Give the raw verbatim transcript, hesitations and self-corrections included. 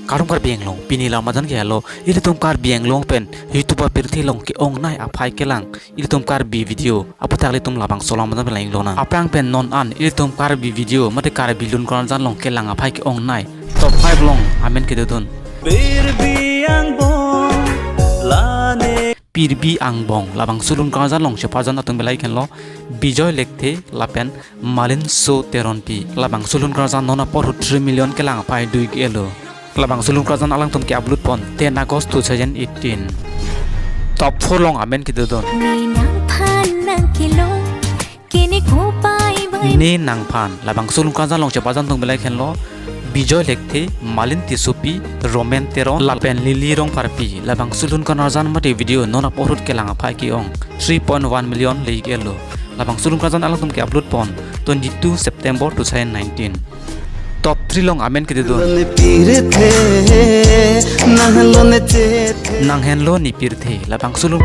Kardom Karbi Anglong, pini la madan ke halo, ilitum Karbi Anglong pen YouTube apirthe along ke-ongnei aphai kelang ilitum Karbi video, aputhak ilitum labangso alam madan pen lang-ik lonang. Aphrang pen non an ilitum Karbi video mate Karbi Lun Karjan along kelang aphai ke-ongnei top five along amen kedodun. Pirbi angbong lane. Pirbi angbong, labangso Lun Karjan along cheparjan atum belai henlo Bijoy Lekthe lapen Malinso Teronpi. Labangso Lun Karjan non apor ahut three million kelang aphai do-ik-etlo. Labangso Lun Karjan alangtum ke-upload pon ten August two thousand eighteen. Top four along amen kedodun. Ne nangphan nangkelong, kini kopai bai. Ne nangphan, labangso Lun Karjan along cheparjan atum belai henlo Bijoy Lekthe, Malin Tissopi, Roman Teron lapen Lily Rongpharpi. Labangso Lun Karjan mate video non apor ahut kelang aphai ke-ong three point one million le-ik-etlo. Labangso Lun Karjan alangtum ke-upload pon twenty-two September two thousand nineteen. Top three along amen kedodun. Lone pirthe, nang lone chethe. Nang henlo ne pirthe, labangso Lun